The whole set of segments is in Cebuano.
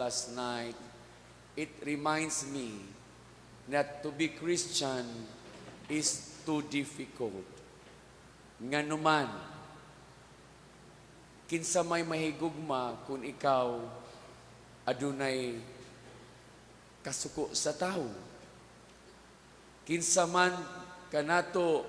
last night, it reminds me that to be Christian is too difficult. Nganuman, kinsa may mahigugma kung ikaw adunay kasuko sa tao? Kinsa man kanato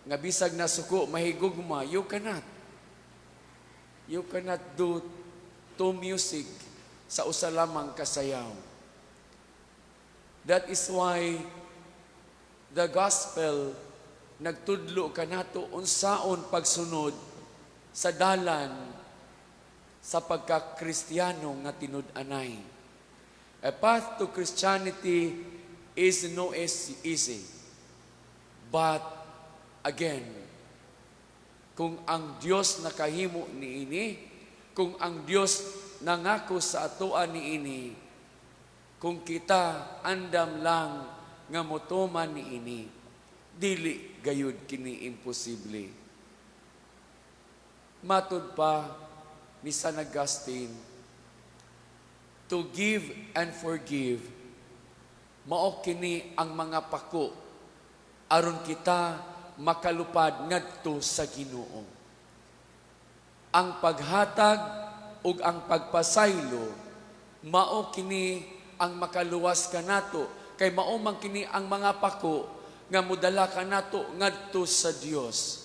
nga bisag nasuko mahigugma? You cannot. You cannot do two music sa usa lamang kasayaw. That is why the gospel nagtudlo kanato unsaon pagsunod sa dalan sa pagkakristyano nga tinud-anay. A path to Christianity is no easy. But again, kung ang Dios nakahimo niini, kung ang Dios nangako sa atoa niini, kung kita andam lang nga motuman niini, dili gayud kini imposible. Matud pa ni San Augustine, to give and forgive, mao kini ang mga pako aron kita makalupad ngadto sa Ginoo. Ang paghatag ug ang pagpasaylo, mao kini ang makaluwas kanato, kay mao man kini ang mga pako nga modala kanato ngadto sa Dios.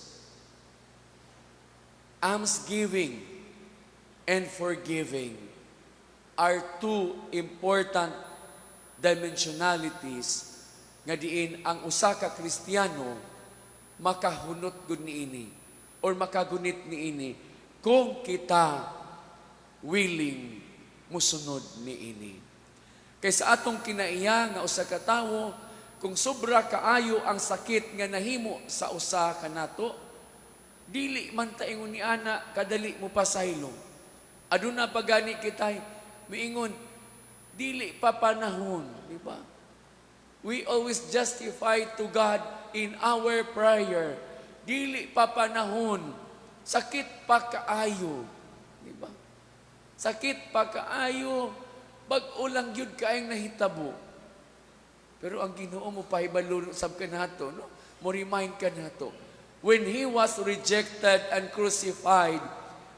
Almsgiving and forgiving are two important dimensionalities nga diin ang usa ka Kristiyano makahunot gud niini or makagunit niini kung kita willing musunod niini. Kay sa atong kinaiya nga usa ka tawo, kung sobra kaayo ang sakit nga nahimo sa usa kanato, dili man ta ingon ni ana kadali mo pasaylo. Aduna pa gani kita miingon, "Dili pa panahon," di ba? We always justify to God in our prayer. "Dili pa panahon, sakit pa kaayo," di ba? "Sakit pa kaayo, bag-o lang gyud kaayong nahitabo." Pero ang Ginoo mo pahibalo sab kanato, no? Mo remind kanato. When he was rejected and crucified,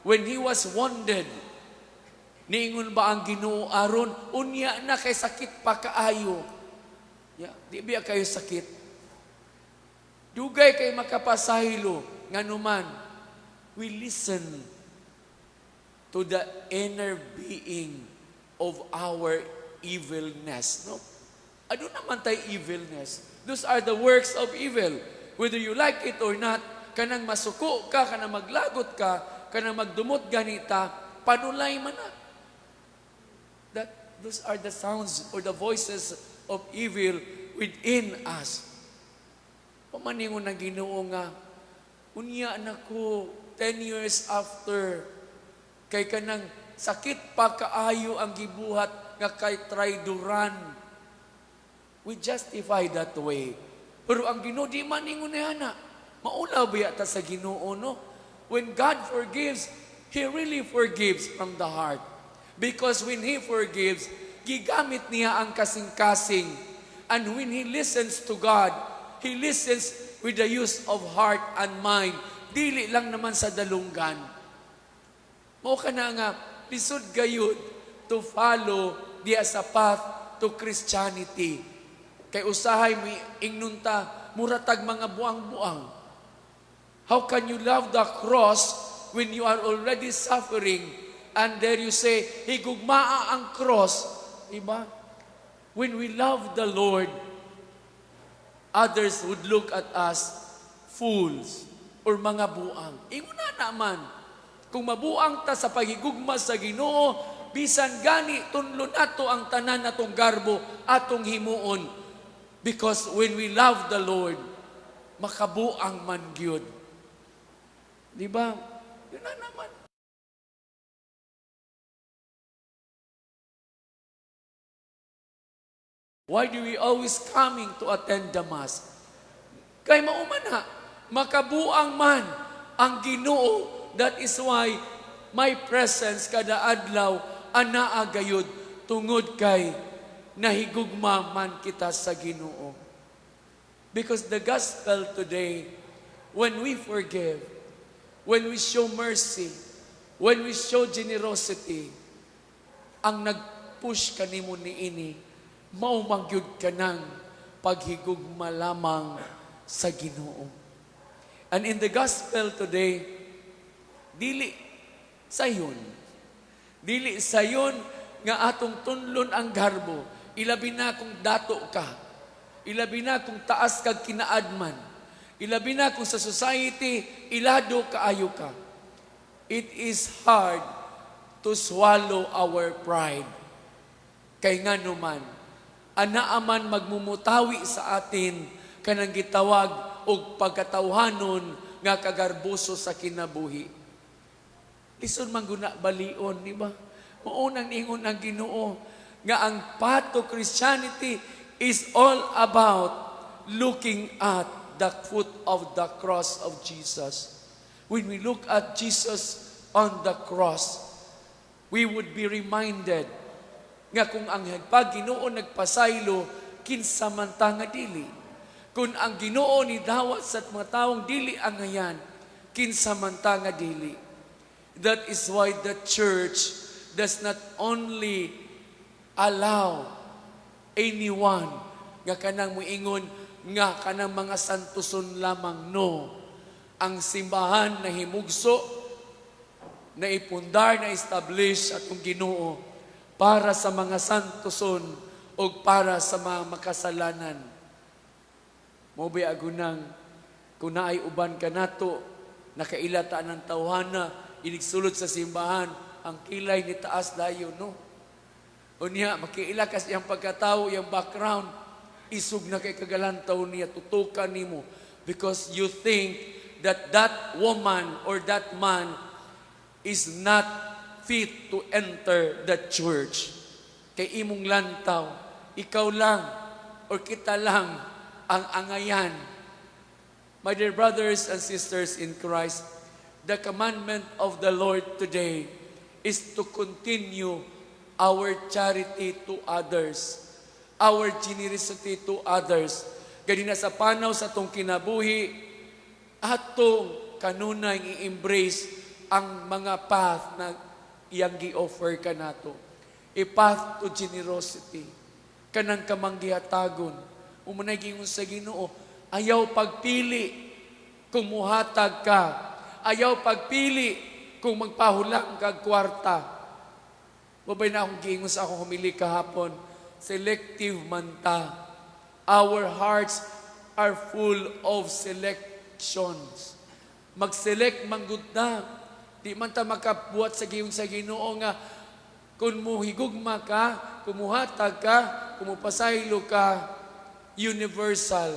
when he was wounded, niingon ba ang Ginoo aron, "Unya na kay sakit pa kaayo"? Ya, di biya kayo sakit? Dugay kay makapasaylo. Nganuman, we listen to the inner being of our evilness. No? Aduna man tay evilness. Those are the works of evil. Whether you like it or not, kanang masuko ka, kanang maglagot ka, kanang magdumot ganita, panulay man na. Those are the sounds or the voices of evil within us. Pamaningon ng Ginoo nga, "Unya na ko, 10 years after, kay kanang sakit pa kaayo ang gibuhat nga kay traidoran." We justify that way. Pero ang Ginoo di man ingon niana. Maulaw biya ta sa Ginoo, no? When God forgives, He really forgives from the heart. Because when He forgives, gigamit niya ang kasing-kasing. And when He listens to God, He listens with the use of heart and mind. Dili lang naman sa dalunggan. Mao kana nga, lisod gayud to follow diya sa path to Christianity. Kay usahay mo ingnon ta, mura tag mga buang-buang. How can you love the cross when you are already suffering and there you say, "Higugmaa ang cross"? Diba? When we love the Lord, others would look at us fools or mga buang. Ingon na naman, kung mabuang ta sa paghigugma sa Ginoo, bisan gani tunlo nato ang tanan natong garbo atong himuon. Because when we love the Lord, makabuang man gyud. Di ba? Yun na naman. Why do we always coming to attend the Mass? Kay mao man na, makabuang man ang Ginoo. That is why my presence kada adlaw anaa gayud Tungod kay nahigugma man kita sa Ginoo. Because the gospel today, when we forgive, when we show mercy, when we show generosity, ang nag-push kanimo niini, mao man gyud kanang paghigugma lamang sa Ginoo. And in the gospel today, dili sayon. Dili sayon nga atong tunlon ang garbo. Ilabi na kung dato ka. Ilabi na kung taas kag kinaadman. Ilabi na kung sa society, ilado kaayo ka. It is hard to swallow our pride. Kay nga naman, anaa man magmumutawi sa atin kanang gitawag og pagkatawhanon nga kagarboso sa kinabuhi. Lisod man guna balion, di ba? Mao nang ingon ang Ginoo nga ang path to Christianity is all about looking at the foot of the cross of Jesus. When we look at Jesus on the cross, we would be reminded nga kung ang pag Ginoo nagpasaylo, kinsa man ta nga dili? Kung ang Ginoo ni dawat sa mga taong dili angayan, kinsa man ta nga dili? That is why the church does not only allow anyone nga kanang muingon nga kanang mga santuson lamang. No. Ang simbahan na himugso, na ipundar, na establish atong Ginoo para sa mga santuson o para sa mga makasalanan. Mao bay agunang kung naay uban kanato, nakaila ta ng tawhana, inigsulod sa simbahan, ang kilay ni taas dayon, no? Unya, makiila kas iyang pagkatao, iyang background, isog na kay kagalantaw niya, tutukan nimo because you think that that woman or that man is not fit to enter the church. Kay imong lantaw, ikaw lang or kita lang ang angayan. My dear brothers and sisters in Christ, the commandment of the Lord today is to continue our charity to others, our generosity to others. Gani na sa panaw sa atong kinabuhi, atong kanunay i-embrace ang mga path na iyang gi-offer kanato. A path to generosity. Kanang kamanggihatagon. Mao nay giingon sa Ginoo, ayaw pagpili kung muhatag ka. Ayaw pagpili kung magpahulang kag kwarta. Mao bay na akong giingon sa akong homily kahapon, selective man ta. Our hearts are full of selections. Mag-select man gud na. Di man ta makabuhat sa giingon sa Ginoo nga kung muhigugma ka, kung muhatag ka, kung mupasaylo ka, universal.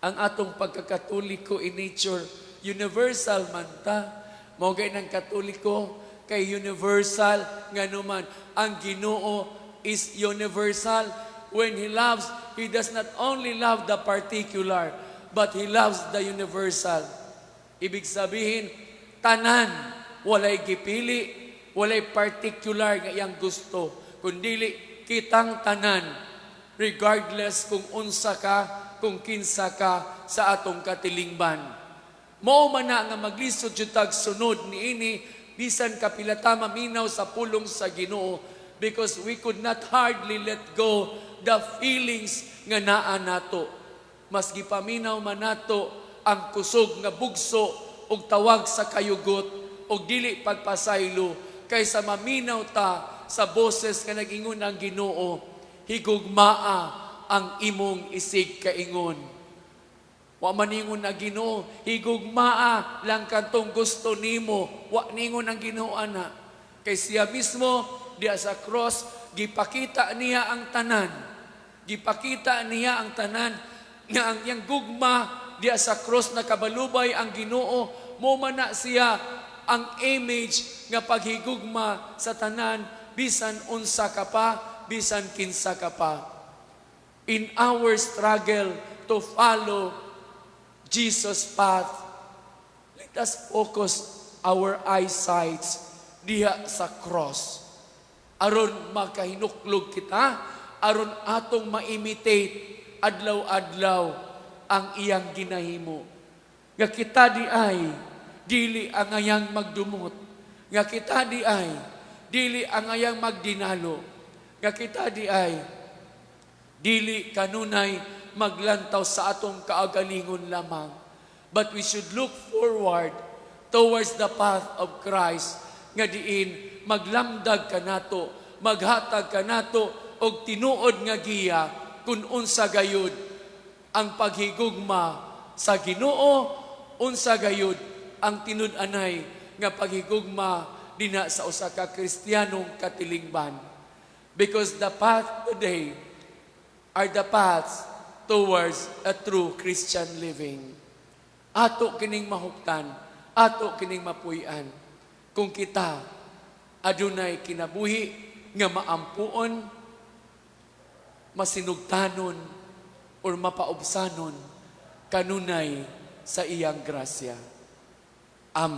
Ang atong pagkakatoliko in nature, universal man ta. Mao gay ng Katoliko kay universal nga naman ang Ginoo is universal. When He loves, He does not only love the particular, but He loves the universal. Ibig sabihin, tanan, walay gipili, walay particular nga iyang gusto, kundili kitang tanan, regardless kung unsa ka, kung kinsa ka sa atong katilingban. Mao man na nga maglisod jud tag sunod niini bisan kapila ta maminaw sa pulong sa Ginoo because we could not hardly let go the feelings nga naa nato. Mas gipaminaw man nato ang kusog nga bugso ug tawag sa kayugot ug dili pagpasaylo kaysa maminaw ta sa boses nga nag-ingon ang Ginoo, "Higugmaa ang imong isig kaingon." Wa man ingon ang Ginoo, "Higugmaa lang kantong gusto nimo." Wa ningon ang Ginoo ana. Kay siya mismo diya sa cross gipakita niya ang tanan. Gipakita niya ang tanan nga ang iyang gugma diya sa cross, nakabalubay ang Ginoo. Mao man na siya ang image nga paghigugma sa tanan, bisan unsa ka pa, bisan kinsa ka pa. In our struggle to follow Jesus' path, let us focus our eyesights diha sa cross. Aron makahinuklog kita, aron atong ma-imitate adlaw-adlaw ang iyang ginahimo. Nga kita diay dili angayang magdumot. Nga kita diay dili angayang magdinalo. Nga kita diay dili kanunay maglantaw sa atong kaagalingon lamang. But we should look forward towards the path of Christ nga diin maglamdag kanato, maghatag kanato og tinuod nga giya kung unsa gayud ang paghigugma sa Ginoo, unsa gayud ang tinud-anay nga paghigugma dina sa usa ka Kristiyanong katilingban. Because the path today are the paths towards a true Christian living. Ato kining mahuptan, ato kining mapuy-an. Kung kita adunay kinabuhi nga maampuon, masinugtanon, or mapaubsanon kanunay sa iyang grasya. Amen.